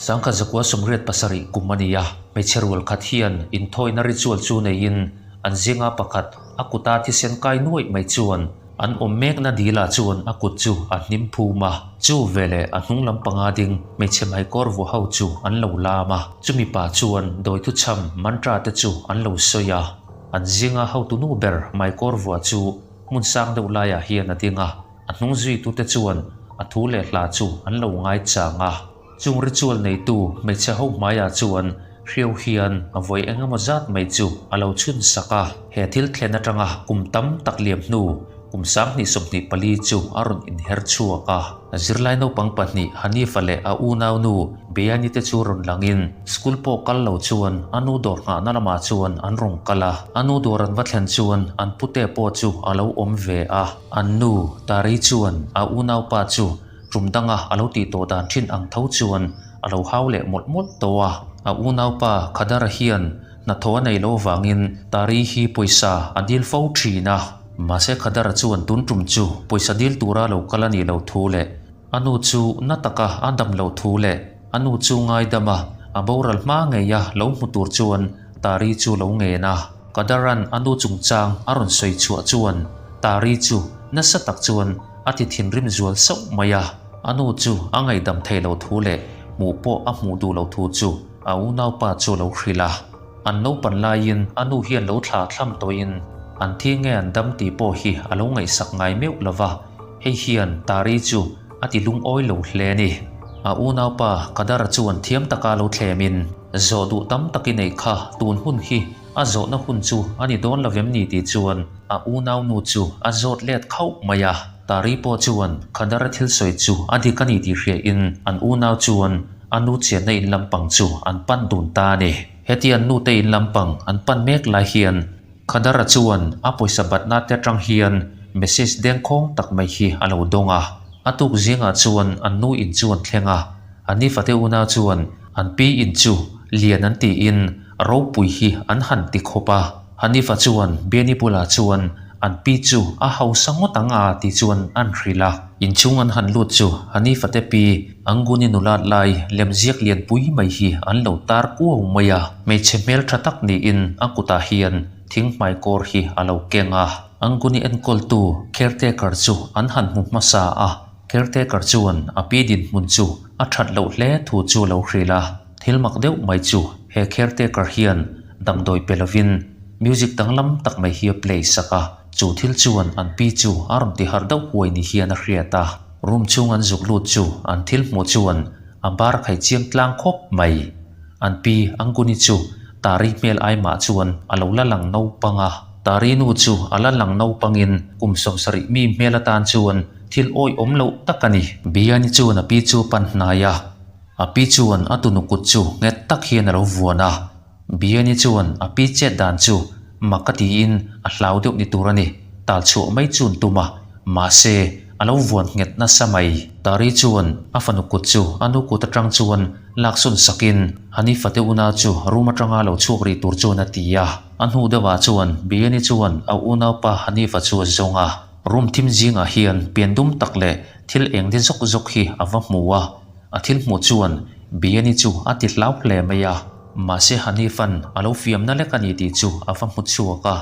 1987 kum a ni a, hmeichhe rual khat hian inthawina ritual chu neiin an zinga pakhat a kuta thisen kai nuaih mai chuan an awm mekna dilah chuan a kut chu a hnim phum a, chu veleh a hnung lam panga ding hmeichhe hmaikawr vuah ho chu an lo lam a, chumi pa chuan dawi thuchham mantra te chu an lo sawi a, an zinga hotu nu ber hmaikawr vuah chu hmun sang deuh laiah hian a ding a. A hnung zuitute chuan a thu leh hla chu an lo ngaichang a. Chung ritual neitu hmeichhe ho hmaiah chuan hriau hian a vawi eng emaw zat mai chu a lo chhun sak a. He thil thlen atanga kum tam tak liam hnu kum 2024 chu a rawn inher chhuak a. Zirlai naupang pahnih Hanifa leh a unaunu Beyani te chu rawn langin school pawh kal lo chuan a nu dawr nghahna lamah chuan an rawn kal a. A nu dawr an va thlen chuan an pute pawh chu a lo awm ve a. An nu, Tari chuan a unaupa chu tum danga a lo tih tawh dan thin ang tho chuan a lo hau leh mawlh mawlh tawh a. A unaupa Khadara hian hnathawh a nei lo vangin Tari hi pawisa a dil fo thin a. Mahse Khadara chuan tun tum chu pawisa dil tura lo kal a nih loh thu leh a nu chu na taka a dam loh thu leh a nu chu ngaidama a boral hma ngeia lo hmu tur chuan Tari chu lo ngen a. Kadaran a nu chungchang a rawn sawi chhuah chuan Tari chu nasa tak chuan a ti thinrim zual sauh mai a. A nu chu a ngaihdam thei lo thu leh hmuh pawh a hmuh duh lo thu chu a unaupa chu a lo hrilh a. An naupan laiin a nu hian lo thla thlam tawhin an thi nge an dam tih pawh hi a lo ngaihsak ngai meuh lo va, hei hian Tari chu a ti lungawi lo hle a ni. A unaupa Kadara chuan thiam taka lo thlemin zawh duh tam tak i neih kha tun hun hi A zawhna hun chu a ni dawn lo em ni tih chuan a unaunu chu a zawt let khauh mai a. Tari pawh chuan Khadara thil sawi chu a dik a ni tih hriain an unau chuan a nu chianna in lampang chu an pan dun ta a ni. Heti an nute in lampang an pan mek lai hian Khadara chuan a pawisa batna te atang hian message dengkhawng tak mai hi a lo dawng a. A tuk zingah chuan an nu in chu an thleng a, an ni fate unau chuan an pi in chu lian an tiin Ropui hi an han ti khawp a, Hanifa chuan Biani bulah chuan an pi chu a hausa ngawt ang a ti chuan an hrilh a. Inchhung an han lut chu Hanifa te pi Anguni nulat lai lemziak lianpui mai hi an lo tar kuau mai a. Hmeichhe hmel tha tak niin a kutah hian thing hmaikawr hi a lo keng a. Anguni enkawltu caretaker chu an han hmu hmasa a, caretaker chuan a pi dinhmun chu a that loh hle thu chu a lo hrilh a. Thil mak deuh mai chu he caretaker hian damdawi pe lovin music danglam tak mai hi a play sak a, chu thil chuan an pi chu a rawn ti harh deuh huai ni hian a hriat a. Room chhung an zuk lut chu an thil hmuh chuan a bar khai chiang tlang khawp mai. An pi Anguni chu Tari hmel ai mah chuan a lo la lang naupang a. Tari nu chu a la lang naupangin kum 70 mi hmel atan chuan thil awihawm loh tak a ni. Biani chuan a pi chu pan hnai a. A pi chuan a tunu kut chu nghet tak hian a lo vuan a. Biani chuan a pi chet dan chu mak a tiin a hlau deuh ni tur a ni, tal chhuah mai chun tum a, mahse a lo vuan nghet nasa mai. Tari chuan a fanu kut chu a nu kut atang chuan laksawn sakin Hanifa te unau chu room atanga lo chhuak rih tur chuan a ti a. A hnu deuhah chuan Biani chuan a unaupa Hanifa chu a zawng a. Room thim zingah hian pian dum tak leh thil eng de zawk zawk hi a va hmu a. A thil hmuh chuan Biani chu a ti hlau hle mai a, mahse Hanifan a lo fiamna lek a ni tih chu a va hmu chhuak a.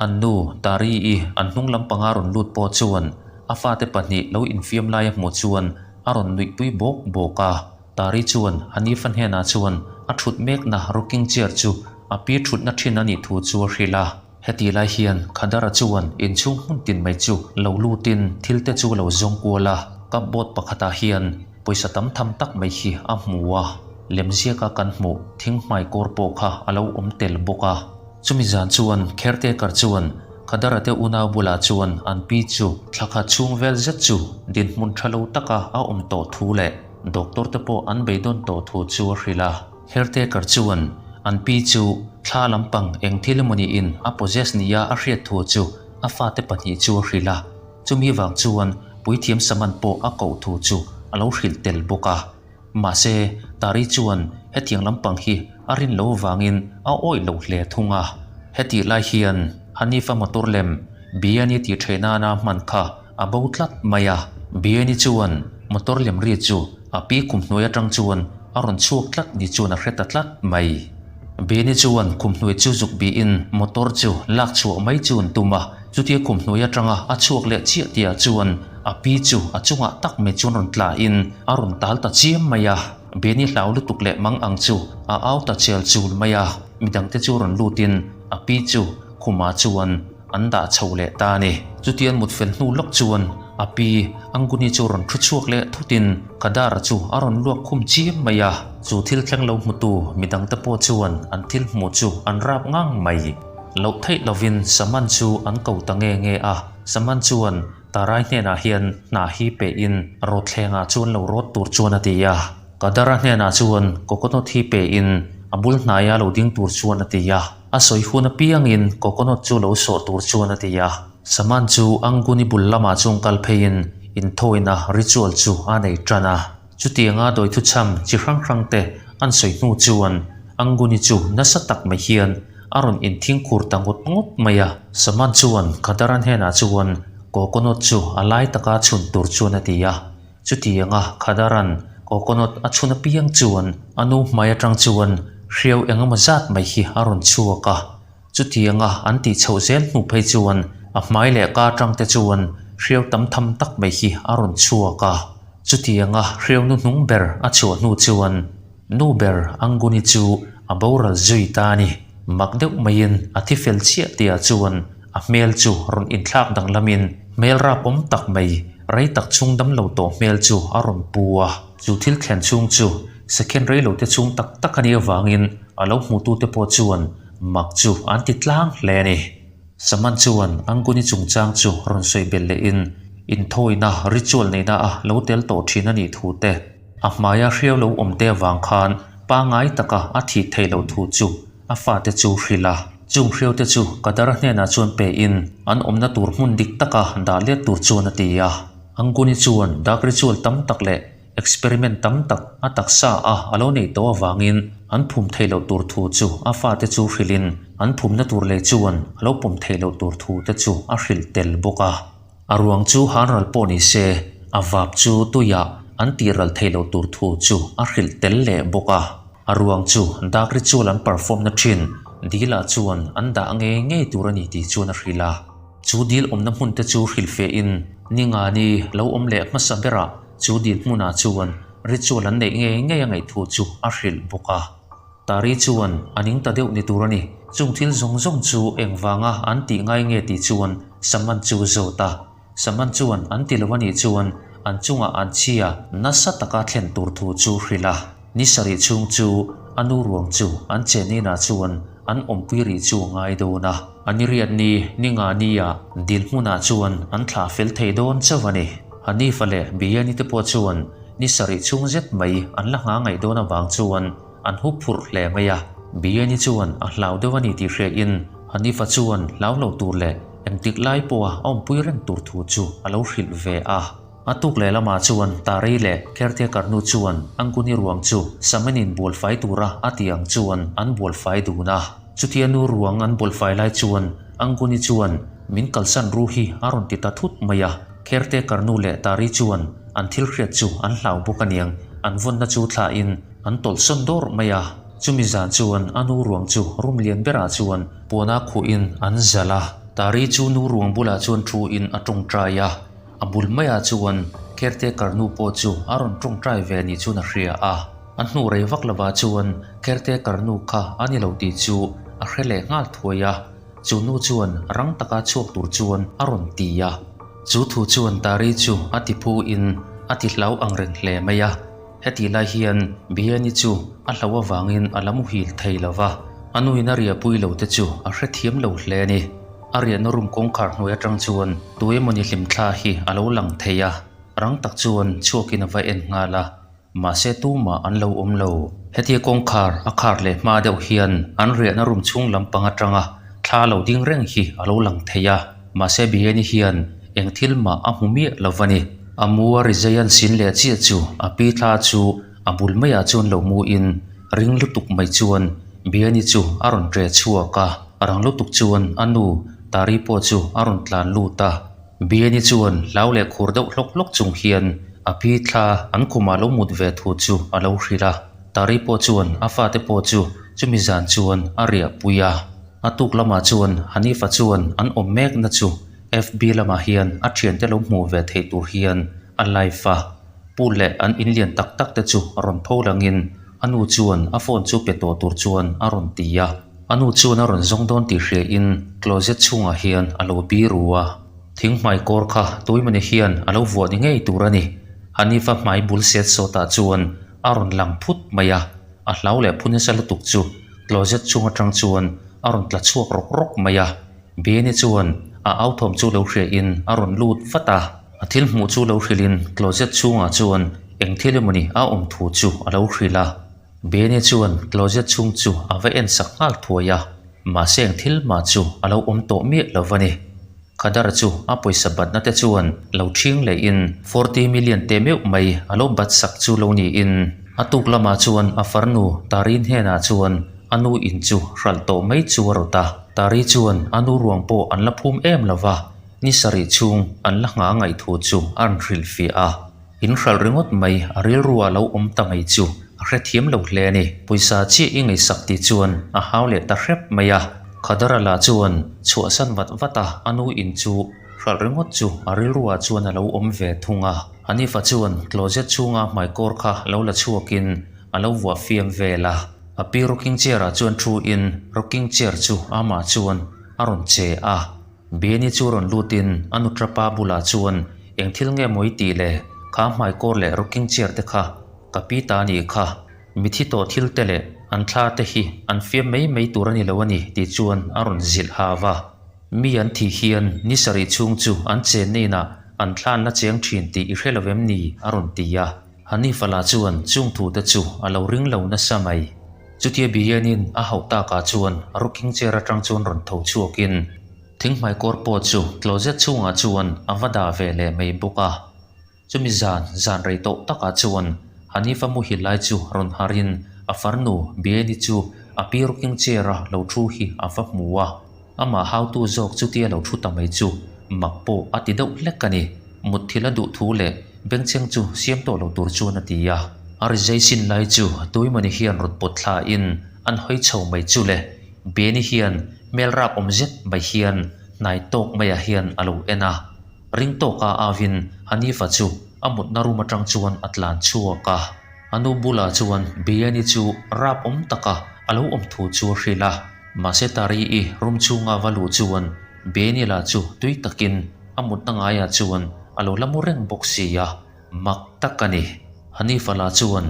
An nu Tari-i an hnung lam panga rawn lut pawh chuan a fate pahnih lo infiam lai a hmuh chuan a rawn nuihpui bawk bawk a. Tari chuan Hanifa hnenah chuan a thut mekna rocking chair chu a pi thutna thin a nih thu chu a hrilh a. Heti lai hian Khadara chuan inchhung hmun tin mai chu lo lutin thil te chu lo zawng kual a, cupboard pakhatah hian pawisa tam tham tak mai hi a hmu a, lemziaka kan hmuh thing hmaikawr pawh kha a lo awm tel bawk a. Chumi zan chuan caretaker chuan Khadara te unau bulah chuan an pi chu thla khat chhung vel zet chu dinhmun tha lo taka a awm tawh thu leh doctor te pawh an beidawn tawh thu chu a hrilh a. Caretaker chuan an pi chu thla lampang eng thil emaw niin a possess nia a hriat thu chu a fate pahnih chu a hrilh a, chumi vang chuan puithiam saman pawh a koh thu chu a lo hrilh tel bawk a. Mahse, Tari chuan hetiang lampang hi a rin lo vangin a awih lo hle thung a. Hetih lai hian Hanifa motor lem Biani tih theih nana hman kha a bo tlat mai a. Biani chuan motor lem ri chu a pi kum hnuai atang chuan. a rawn chhuak tlat ni chuan a hre ta tlat mai. Beni chuan khumhnuai chu zuk bihin motor chu lak chhuah mai chu an tum a, chutia khumhnuai atanga a chhuak leh chiah tihah chuan a pi chu a chungah tak mai chuan rawn tlahin a rawn tal ta chiam mai a. Beni hlau lutuk leh mang ang chu a au ta chel chul mai a, midangte chu rawn lutin a pi chu khumah chuan an dah chho leh ta a ni. Chutian mut fel hnu lawk chuan a pi Anguni chu rawn thu chhuak leh thutin Kadara chu a rawn luak khum chiam mai a. Chu thil thleng lo hmutu midangte pawh chuan an thil hmuh chu an rap ngang mai. Loh theih lovin Saman chu an ko ta nge nge a. Saman chuan Tarai hnenah hian hnah hi pehin rawthlengah chuan lo rawt tur chuan a ti a. Kadara hnenah chuan coconut hi pehin a bul hnaia lo ding tur chuan a ti a. A sawi hun apiangin coconut chu lo sawh tur chuan a ti a. Saman chu Anguni bul lamah chuan kal pheiin inthawina ritual chu a nei tan a. Chutianga dawithuchham chi hrang hrang te an sawi hnu chuan Anguni chu nasa tak mai hian a rawn inthingkhur ta ngawt ngawt mai a. Saman chuan Kadara hnenah chuan coconut chu a lai taka chhun tur chuan a ti a. Chutianga Khadaran coconut a chhun apiang chuan a nu hmai atang chuan hriau engemaw zat mai hi a rawn chhuak a. Chutianga an tih chhoh zel hnu phei chuan a hmai leh ka atang te chuan hriau tam tham tak mai hi a rawn chhuak a. Chutianga hriau nu hnung ber a chhuah hnu chuan Nu ber Anguni chu a boral zui ta a ni. Mak deuh maiin a thi fel chiah tihah chuan a hmel chu rawn inthlak danglamin hmel rapawm tak mai, rei tak chhung dam lo tawh hmel chu a rawn pu a. Chu thil thlen chhung chu second rei lo te chhung tak tak a nih avangin a lo hmutute pawh chuan mak chu an ti tlang hle a ni. Saman chuan Anguni chungchang chu rawn sawi belh lehin inthawina ritual neihna a lo tel tawh thin a nih thu te, A hmaia hriau lo awm te avang khan pangngai taka a thih theih loh thu chu a fate chu hrilh a. Chung hriau te chu Kadara hnenah chuan pe in an awmna tur hmun dik taka dah let tur chuan a ti a. Anguni chuan dark ritual tam tak leh experiment tam tak a taksa a a lo neih tawh avangin an phum theih loh tur thu chu a fate chu hrilh in an phumna tur lei chuan a lo pawm theih loh tur thu te chu a hrilh tel bawk a. A ruang chu han ral pawh ni se, a vap chu tuiah an tih ral thei lo tur thu chu a hrilh tel leh bawk a. A ruang chu dark ritual an perform na thin dilah chuan an dah ngei ngei tur a ni tih chuan a hrilh a. Chu dil awmna hmun te chu hrilh feh in ni nga ni lo awm leh hmasa berah chu dil hmunah chuan ritual an neih ngei ngei a ngaih thu chu a hrilh bawk a. Tari chuan a ning ta deuh ni tur a ni. Chung thil zawng zawng chu engvanga an tih ngai nge tih chuan Saman chu zawt a. Saman chuan an ti lo a nih chuan an chungah an chhia nasa taka thlen tur thu chu hrilh a. Ni sarih chhung chu a nu ruang chu an chen inah chuan an awmpui rih chu a ngai dawn a. A ni riat ni, ni nga nia dil hmunah chuan an thlah fel thei dawn chauh a ni. Hanifa leh Biryani te pawh chuan ni sarih chhung zet mai an la ngha ngaih dawn avang chuan An hup phurh hle mai a. Biryani chuan a hlau deuh a ni tih hriain Hanifa chuan hlau lo tur leh engtik lai pawha a awmpui reng tur thu chu a lo hrilh ve a. A tuk leh lamah chuan Tari leh Kherthekar nu chuan Anguni ruang chu Samenin bualfai tura a tih ang chuan an bualfai dun a. Chutia nu ruang an bualfai lai chuan Anguni chuan min kalsan ru hi a rawn ti ta thut mai a. Kherthekar nu leh Tari chuan an thil hriat chu an hlau bawk aniang an vawnna chu thlahin An tawlhsawn dawr mai a, chumi zan chuan a nu ruang chu room lian berah chuan puana khuhin an zalh a. Tari chu nu ruang bulah chuan thu in a tawngtai a, a bul maiah chuan caretaker nu pawh chu a rawn tawngtai ve ni chuan a hria a. A hnu rei vak lovah chuan caretaker nu kha a ni lo tih chu a hre leh nghal thuai a, chu nu chuan rang taka chhuak tur chuan a rawn ti a. Chu thu chuan Tari chu a ti phu in a ti hlau ang reng hle mai a. Hetih lai hian Biryani chu a hlauh avangin a la muhil thei lo va, a nuin a riahpui lo te chu a hrethiam lo hle a ni. A riahna room kawngkhar hnuai atang chuan tu emawni hlimthla hi a lo lang thei a, rang tak chuan chhuakin a va en nghal a, mahse tumah an lo awm lo. Hetia kawngkhar a khar leh hma deuh hian an riahna room chhung lampang atanga thla lo ding reng hi a lo lang thei a, mahse Biryani hian eng thil mah a hmu miah lo va ni. A mu a ri zai an sin leh chiah chu a pi thla chu a bul maiah chuan lo mu in ring lutuk mai chuan Biani chu a rawn ṭe chhuak a, rang lutuk chuan a nu Tari pawh chu a rawn tlan lut a. Biani chuan hlau leh khur deuh hlawk hlawk chung hian a pi thla an khumah lo mut ve thu chu a lo hrilh a. Tari pawh chuan a fate pawh chu chumi zan chuan a riahpui a. A tuk lamah chuan Hanifa chuan an awm mekna chu FB lamah hian a thiante lo hmuh ve theih tur hian a live a. Pool leh an in lian tak tak te chu rawn pho langin a nu chuan a phone chu pe tawh tur chuan a rawn ti a. A nu chuan a rawn zawng dawn tih hriain closet chhungah hian a lo biru a. Thing hmai kawr kha tuimawni hian a lo vuah ni ngei tur a ni. Hanifa hmai bul set sawtah chuan a rawn lang phut mai a, a hlau leh phu nasa lutuk chu closet chhung atang chuan a rawn tla chhuak rawk rawk mai a. Beni chuan a authawm chu lo hriain a rawn lut vat a, a thil hmuh chu lo hrilhin closet chhungah chuan eng thil emawni a awm thu chu a lo hrilh a. Beni chuan closet chhung chu a va en sak nghal thuai a, mahse eng thil mah chu a lo awm tawh miah lo va ni. Khadar chu a pawisa batna te chuan lo ṭhing lehin 40 million te meuh mai a lo bat sak chu lo niin a tuk lamah chuan a farnu Tari hnenah chuan a nu in chu hralh tawh mai chu a rawt a. Tari chuan a nu ruang pawh an la phum em lo va, ni sarih chhung an la nghah ngaih thu chu a rawn hrilhfiah a. In hralh ringawt mai a rilru ah lo awm ta mai chu a hrethiam lo hle a ni. Pawisa chiah i ngaihsak tih chuan a hau leh ta hrep mai a. Khadara lah chuan chhuahsan vat vat a, a nu in chu hralh ringawt chu a rilru ah chuan a lo awm ve thung a. Hanifa chuan closet chhunga hmaikawr kha lo la chhuakin a lo vuah fiam vel a. A pi rocking chair ah chuan thu in rocking chair chu amah chuan a rawn che a. Biani chu rawn lutin a nutrapa bulah chuan eng thil nge maw i tih le, kha hmaikawr leh rocking chair te kha ka pi ta a nih kha, mithi tawh thil te leh an thla te hi an fiam mai mai tur a ni lo a ni tih chuan a rawn zilh ha va. Mi an thih hian ni sarih chhung chu an chenna inah an thla an la cheng thin tih i hre lo em ni? a rawn ti a. Hanifa lah chuan chung thu te chu a lo ring lo nasa mai. Chutia Bianin a hauh takah chuan rocking chair atang chuan rawn tho chhuakin thinghmaikawr pawh chu closet chhungah chuan a va dah ve leh mai bawk a. Chumi zan zan rei tawh takah chuan Hanifa muhil lai chu rawn harin a farnu Biani chu a pi rocking chair a lo thu hi a va hmu a. Amah hautu zawk chutia lo thu ta mai chu mak pawh a ti deuh hlek a ni. Mutthil a duh thu leh bengchheng chu siam tawh lo tur chuan a ti a. A rizai sin lai chu Tuimani hian rawn pawt thla in an hawi chho mai chu le. Beni hian hmel rap awm zet mai hian hnai tawk maiah hian a lo en a. Ring tawka avin Hanifa chu a mutna room atang chuan a tlan chhuak a. A nu bulah chuan Biryani chu rap awm taka a lo awm thu chu a hrilh a. Mahse Tari-i room chhunga va luh chuan Biryani lah chu tui takin a mutna ngaiah chuan a lo la mu reng bawk si a, mak tak a ni. Hanifa lah chuan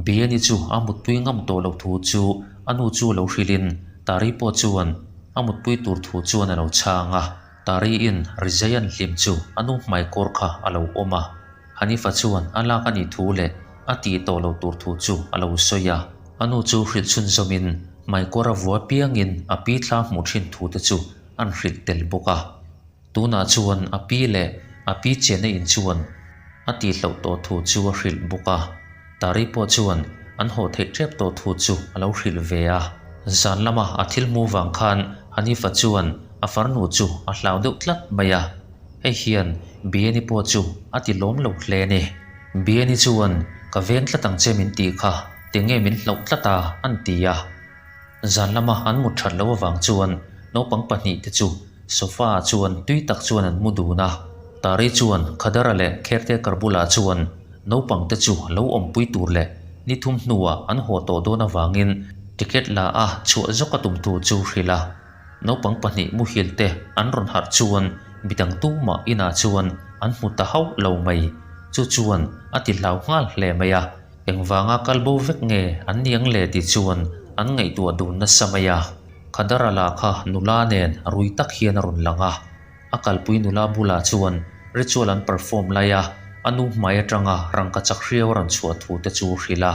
Biryani chu a mutpui ngam tawh loh thu chu a nu chu lo hrilhin Tari pawh chuan a mutpui tur thu chuan a lo chhang a. Tari-in Rizai-a'n hlim chu a nu hmaikawr kha a lo awm a. Hanifa chuan a lak a nih thu leh a tih tawh lo tur thu chu a lo sawi a. A nu chu hrilh chhunzawmin hmaikawr a vua piangin a pi thla hmuh thin thu te chu an hrilh tel bawk a. Tunah chuan a pi leh a pi chenna in chuan a tih hloh tawh thu chu a hrilh bawk a. Tari pawh chuan an haw theih tep tawh thu chu a lo hrilh ve a. Zan lama a thil hmu vang khan Hanifa chuan a farnu chu a hlau deuh tlat mai a. Hei hian Biani pawh chu a ti lawm lo hle a ni. Biani chuan ka veng tlat ang che min tih kha tinge min hlauh tlat a an ti a. Zan lama an mut that loh avang chuan naupang pahnihte chu sofa ah chuan tui tak chuan an mu dun a. Tari chuan Khadara leh caretaker bulah chuan naupangte chu lo awmpui tur leh ni thum hnuah an haw tawh dawn avangin ticket la a chhuah zawk a tum thu chu hrilh a. Naupang pahnih muhil te an rawn harh chuan midang tumah inah chuan an hmu ta hauh lo mai. Chu chuan a ti hlau nghal hle mai a, engvanga kal bo vek nge an niang le tih chuan an ngaihtuah dun nasa mai a. Khadara lah kha nula nen rui tak hian a rawn lang a, a kalpui nula bulah chuan ritual an perform lai a, a nu hmai atanga rangkachak hriau a rawn chhuah thu te chu hrilh a.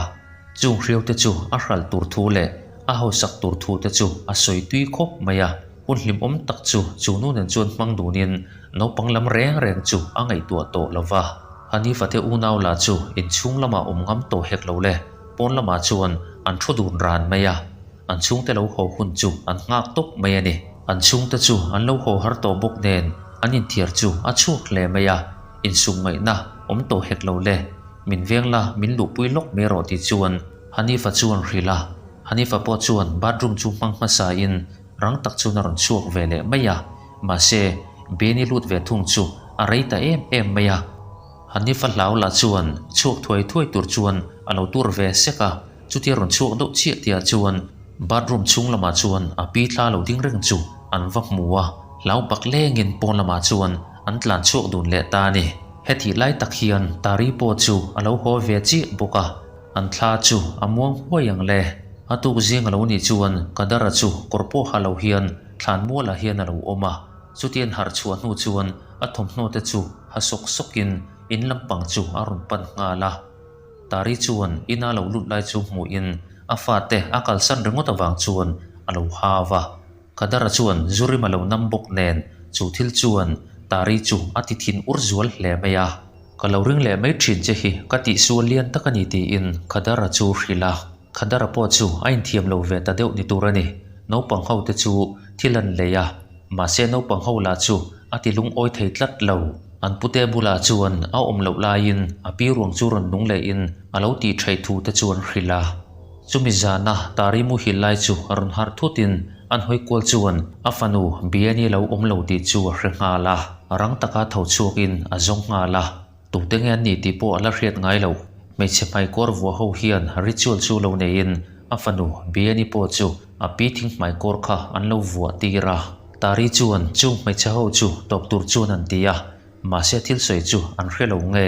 Chung hriau te chu a hralh tur thu leh a hausak tur thu te chu a sawi tui khawp mai a, hun hlimawm tak chu chu nu nen chuan hmang dunin naupang lam reng reng chu a ngaihtuah tawh lo va. Hanifa te unau lah chu inchhung lamah awm ngam tawh hek lo le, pawn lamah chuan an thu dun ran mai a, an chhungte lo haw hun chu an nghak tawp mai a ni. An chhungte chu an lo haw har tawh bawk nen an inthiar chu a chhuak hle mai a, insum ngaihna awm tawh hek lo le, min veng la min luhpui lawk mai rawh tih chuan. Hanifa chuan hrilh a, Hanifa pawh chuan bathroom chu hmang hmasa in rang tak chuan a rawn chhuak ve leh mai a, mahse Beni lut ve thung chu a rei ta em em mai a. Hanifa hlau lah chuan chhuak thuai thuai tur chuan a lo tur ve sek a, chutia rawn chhuak deuh chiah tihah chuan bathroom chhung lamah chuan a pi thla lo ding reng chu an va hmu a, hlau bak lengin pawn lamah chuan an tlan chhuak dun leh ta a ni. Hetih lai tak hian Tari pawh chu a lo haw ve chiah bawk a, an thla chu a muang huai ang le. A tuk zing a lo nih chuan Kadara chu kawr pawh ha lo hian thlan mualah hian a lo awm a, chutian harh chhuah hnu chuan a thawmhnaw te chu ha sawk sawkin in lampang chu a rawn pan nghal a. Tari chuan ina lo lut lai chu hmuhin a fate a kalsan ringawt avang chuan a lo hau a. Kadara chuan Zurim a lo nam bawk nen chu thil chuan Tari chu a ti thin ur zual hle mai a. Ka lo ring leh mai thin che hi ka tihsual lian tak a ni tiin Kadara chu hrilh a. Khadara pawh chu a inthiam lo ve ta deuh ni tur a ni. Naupang ho te chu thil an lei a, mahse naupang ho lah chu a ti lungawi thei tlat lo. An pute bulah chuan a awm loh laiin a pi ruang chu rawn nung lehin a lo tih theih thu te chu an hrilh a. Chumi zana Tari muhil lai chu a rawn harh thutin an hawi kual chuan a fanu Biani lo awm lo tih chu a hre nghal a, rang taka tho chhuakin a zawng nghal a. Tute nge an nih tih pawh a la hriat ngai lo. Hmeichhe hmaikawr vuah ho hian ritual chu lo neiin a fanu Biani pawh chu a pi thing hmaikawr kha an lo vuah tir a. Tari chuan chung hmeichhe ho chu tawp tur chuan an ti a, mahse thil sawi chu an hre lo nge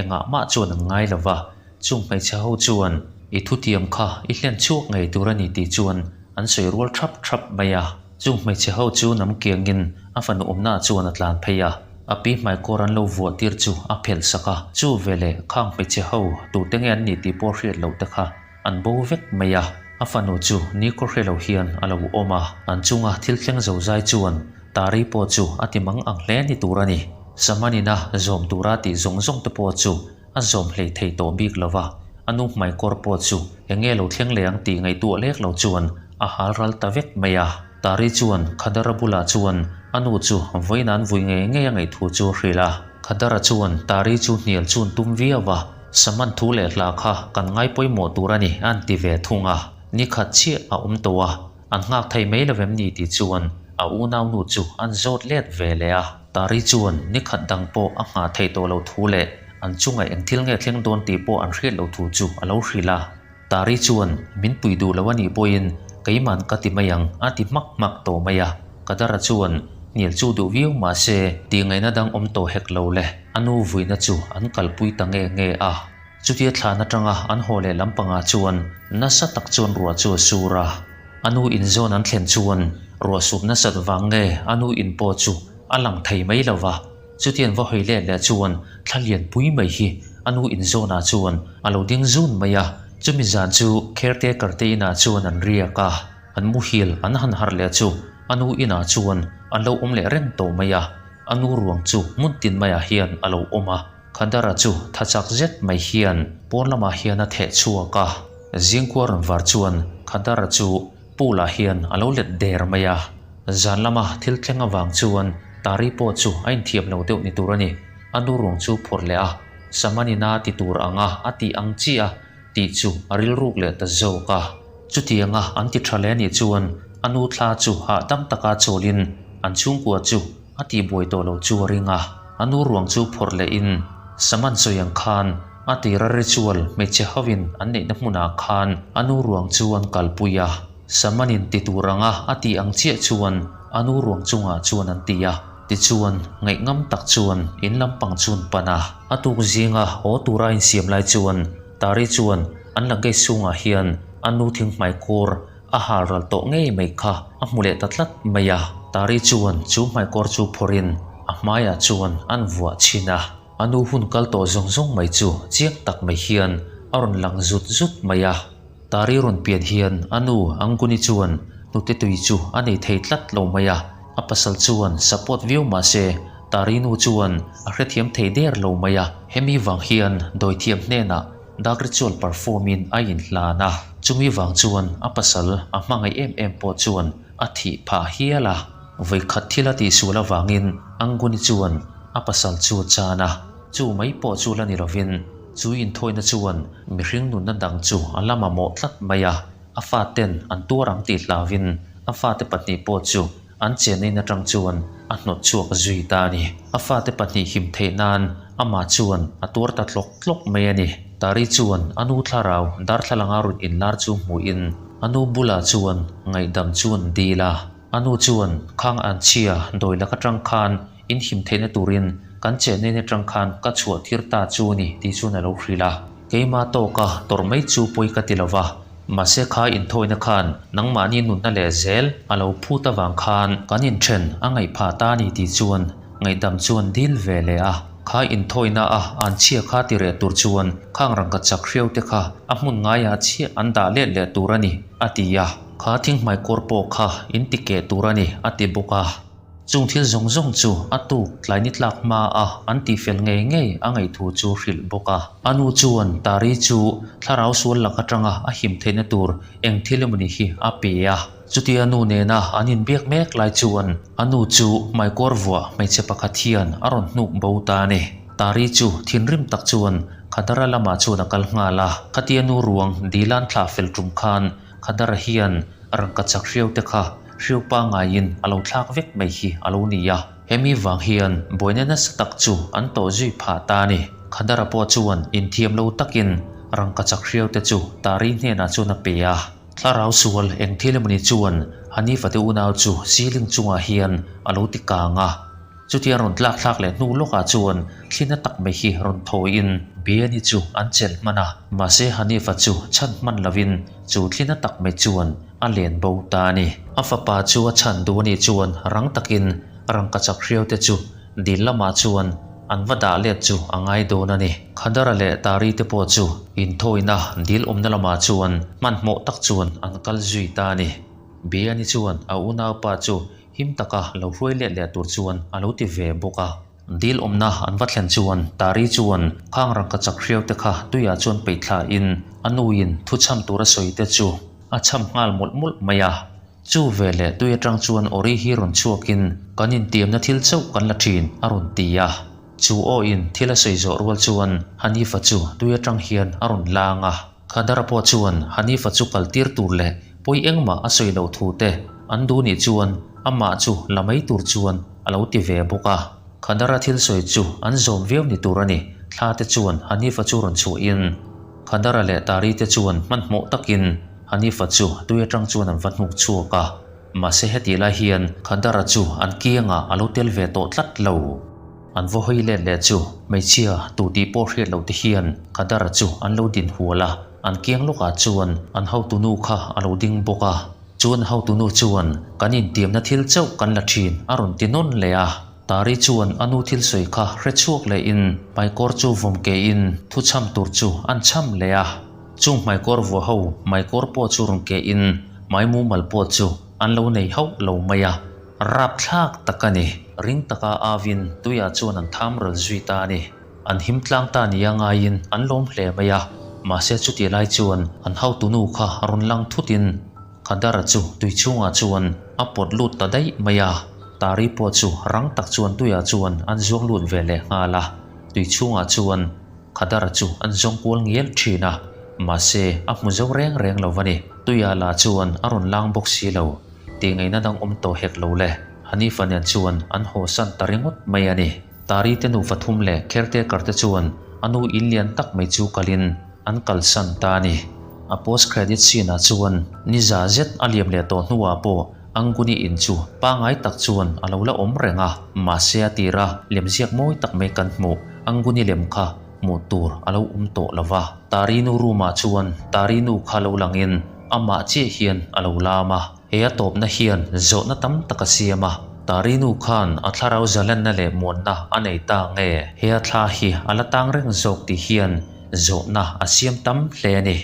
engah mah chuan an ngai lo va. Chung hmeichhe ho chuan i thutiam kha i hlen chhuak ngei tur a ni tih chuan an sawi rual thap thap mai a. Chung hmeichhe ho chu nam kiangin a fanu awmnaah chuan a tlan phei a, a pi hmaikawr an lo vuah tir chu a phelh sak a, chu veleh khang hmeichhe ho tute nge an nih tih pawh hriat loh te kha an bo vek mai a. A fanu chu nikhaw hre lo hian a lo awm a, an chunga thil thleng zo zai chuan Tari pawh chu a ti mang ang hle ni tur a ni. Samanina zawm tura tih zawng zawng te pawh chu A zawm hlei thei tawh bik lo va, a nu hmaikawr pawh chu eng nge lo thleng leh ang tih ngaihtuah lek lo chuan a hal ral ta vek mai a. Tari chuan Khadara bulah chuan a nu chu vawiin an vui ngei ngei a ngaihthu chu a hrilh a. Khadara chuan Tari chu hnial chun tum viau a, Saman thu leh hla kha kan ngai pawimawh tur a ni a an ti ve thung a. Ni khat chiah a awm tawh a, An nghak thei mai lo em ni tih chuan a unaunu chu an zawt let ve leh a. Tari chuan ni khat dang pawh a nghah theih tawh lo thu leh an chungah eng thil nge thleng dawn tih pawh an hriat lo thu chu a lo hrilh a. Tari chuan min pui duh lo a nih pawhin keiman ka ti mai ang a ti hmak hmak tawh mai a. Kadara chuan hnial chu duh viau mah se tihngaihna dang awm tawh hek lo le a nu vuina chu an kalpui ta nge nge a. Chutia thlan atanga an haw leh lampangah chuan nasa tak chuan ruah chu a sur a. A nu in zawn an thlen chuan ruah sup nasat vang nge a nu in pawh chu a lang thei mai lo va. Chutian va hawi let leh chuan thla lian pui mai hi a nu in zawnah chuan a lo ding zun mai a. Chumi zan chu caretaker te inah chuan an riak a, an muhil an han harh leh chu a nu inah chuan an lo awm leh reng tawh mai a. A nu ruang chu hmun tin maiah hian a lo awm a. Khadara chu tha chak zet mai hian pawn lamah hian a theh chhuak a, zingkhua rawn var chuan Khadara chu pool ah hian a lo let der mai a. Zan lama thil thleng avang chuan Tari pawh chu a inthiam lo deuh ni tur a ni. A nu ruang chu phawrh leh a, Samanina ti tur anga a tih ang chiah a tih chu a rilruk leh ta zawk a. Chutianga an ti tha leh anih chuan a nu thla chu hahdam taka chawlin an chhungkua chu A tihbuai tawh lo chu a ring a, a nu ruang chu phawrh lehin Saman sawi ang khan a tira ritual hmeichhe hovin an neihna hmunah khan a nu ruang chu an kalpui a. Samanin ti tur anga a tih ang chiah chuan a nu ruang chungah chuan an ti a, tichuan ngaihngam tak chuan in lampang chu an pan a. A tuk zinga haw tura a insiam lai chuan Tari chuan an luggage chhungah hian a nu thinghmai kawr A hal ral tawh ngei mai kha a hmu leh ta tlat mai a. Tari chuan chu hmaikawr chu phawrhin a hmaiah chuan an vuah chhin a. A nu hun kal tawh zawng zawng mai chu chiang tak mai hian a rawn lang zut zut mai a. Tari rawn pian hian a nu Anguni chuan hnute tui chu a nei thei tlat lo mai a. A pasal chuan support viau mah se Tari nu chuan a hrethiam thei der lo mai a. Hemi vang hian dawithiam hnenah Dark ritual perform in a inhlan a, chumi vang chuan a pasal a hmangaih em em pawh chuan a thih phah hial a. Vawikhat thil a tihsual avangin Anguni chuan a pasal chu a chan a, chu mai pawh chu la ni lovin Chu inthawina chuan mihring nunna dang chu a la mamawh tlat mai a, a faten an tuar ang tih hlauvin a fate pahnih pawh chu an chenna in atang chuan a hnawt chhuak zui ta a ni. A fate pahnih him theih nan amah chuan a tuar ta tlawk tlawk mai a ni. Tari chuan a nu thlarau darthlalanga rawn inlar chu hmuhin a nu bulah chuan ngaihdam chuan dil a. A nu chuan khang an chhia dawi lak atang khan in him theihna turin kan chenna in atang khan ka chhuah tir ta chu a ni tih chuan a lo hrilh a. Keimah tawka tawrh mai chu pawi ka ti lo va, mahse kha inthawina khan nangmahni nunna leh zel a lo phut avang khan kan inthen a ngaih phah ta a ni tih chuan ngaihdam chuan dil ve leh a. Kha inthawina a an chhia kha ti reh tur chuan khang rangkachak hriau te kha a hmun ngaiah chhiah an dah let leh tur a ni, a ti a. Kha thinghmai kawr pawh kha in ti keh tur a ni, a ti bawk a. Chung thil zawng zawng chu a tuk tlai ni tlak hma a an tih fel ngei ngei a ngaihthu chu hrilh bawk a. A nu chuan Tari chu thlarau sual lak atanga a him theihna tur eng thil emawni hi a pe a. Chutia nu nena an inbiak mek lai chuan a nu chu hmaikawr vuah hmeichhe pakhat hian a rawn hnuk bo ta a ni. Tari chu thinrim tak chuan Khadara lamah chuan a kal nghal a. Khatia nu ruang Dilan thlah fel tum khan Khadara hian rangkachak hriau te kha hriau pangaiin a lo thlak vek mai hi a lo ni a. Hemi vang hian buaina nasa tak chu an tawh zui phah ta a ni. Khadara pawh chuan inthiam lo takin rangkachak hriau te chu Tari hnenah chuan a pe a. Thlarau sual eng thil emawni chuan Hanifa te unau chu ceiling chungah hian a lo ti kang a. Chutia rawn tlak thlak leh hnu lawkah chuan thlina tak mai hi rawn thawiin Biani chu an chelh hman a, mahse Hanifa chu chhan hman lovin chu thlina tak mai chuan a len bo ta a ni. A fapa chu a chhan duh a nih chuan rang takin rangkachak hriau te chu dil lamah chuan an va dah let chu a ngai dawn a ni. Khadara leh Tari te pawh chu inthawina dil awmna lamah chuan hmanhmawh tak chuan an kal zui ta a ni. Biani chuan a unaupa chu Him taka lo hruai let leh tur chuan a lo ti ve bawk a. Dil awmna an va thlen chuan Tari chuan khang rangkachak hriau te kha tuiah chuan peih thla in a nuin thu chham tur a sawi te chu a chham nghal mawlh mawlh mai a. Chu ve leh tui atang chuan Ori hi rawn chhuak in kan intiamna thil chauh kan la thin a rawn ti a. Chu aw in thil a sawi zawh rual chuan Hanifa chu tui atang hian a rawn lang a. Khadara pawh chuan Hanifa chu kal tir tur leh pawi engmah a sawi loh thu te an duh nih chuan amah chu la mai tur chuan a lo ti ve bawk a. Khadara thil sawi chu an zawm viau ni tur a ni. Thla te chuan Hanifa chu rawn chhuahin Khadara leh Tari te chuan hmanhmawh takin Hanifa chu tui atang chuan an va hnuk chhuak a. Mahse hetih lai hian Khadara chu an kiangah a lo tel ve tawh tlat lo. An va hawi let leh chu hmeichhia tu tih pawh hriat loh te hian Khadara chu an lo din hual a, an kiang lawkah chuan an hotunu kha a lo ding bawk a. Chu an hotunu chuan kan intiamna thil chauh kan la thin a rawn ti nawn leh a. Tari chuan a nu thil sawi kha hre chhuak lehin hmaikawr chu vawm kein thu chham tur chu an chham leh a. Chung hmaikawr vuah ho hmaikawr pawh chu rawn kein hmai mumal pawh chu an lo nei hauh lo mai a. Rapthlak tak a ni. Ring taka avin tuiah chuan an tham ral zui ta a ni. An him tlang ta nia ngaiin an lawm hle mai a, mahse chutih lai chuan an hotunu kha rawn lang thutin Khadara chu tui chhungah chuan a pawt lut ta daih mai a. Tari pawh chu rang tak chuan tuiah chuan an zuang lut ve leh nghal a, tui chhungah chuan Khadara chu an zawng kual ngial thin a, mahse a hmu zo reng reng lo va ni. Tuiah lah chuan a rawn lang bawk si lo. Tih ngaihna dang awm tawh hek lo le. Hanifa nen chuan an haw san ta ringawt mai a ni. Tari te nufa thum leh caretaker te chuan a nu in lian tak mai chu kalin an kalsan ta a ni. A post credit scene ah chuan ni za zet a liam leh tawh hnuah pawh Anguni in chu pangai tak chuan a lo la awm reng a, mahse a tira lemziak mawi tak mai kan hmuh Anguni lem kha hmuh tur a lo awm tawh lo va. Tari nu room ah chuan Tari nu kha lo langin Amah chiah hian a lo lam a, he a tawpna hian zawhna tam tak a siam a, Tari nu khan a thlarau zalenna leh muanna a nei ta nge? He a thla hi a la tang reng zawk tih hian zawhna a siam tam hle a ni.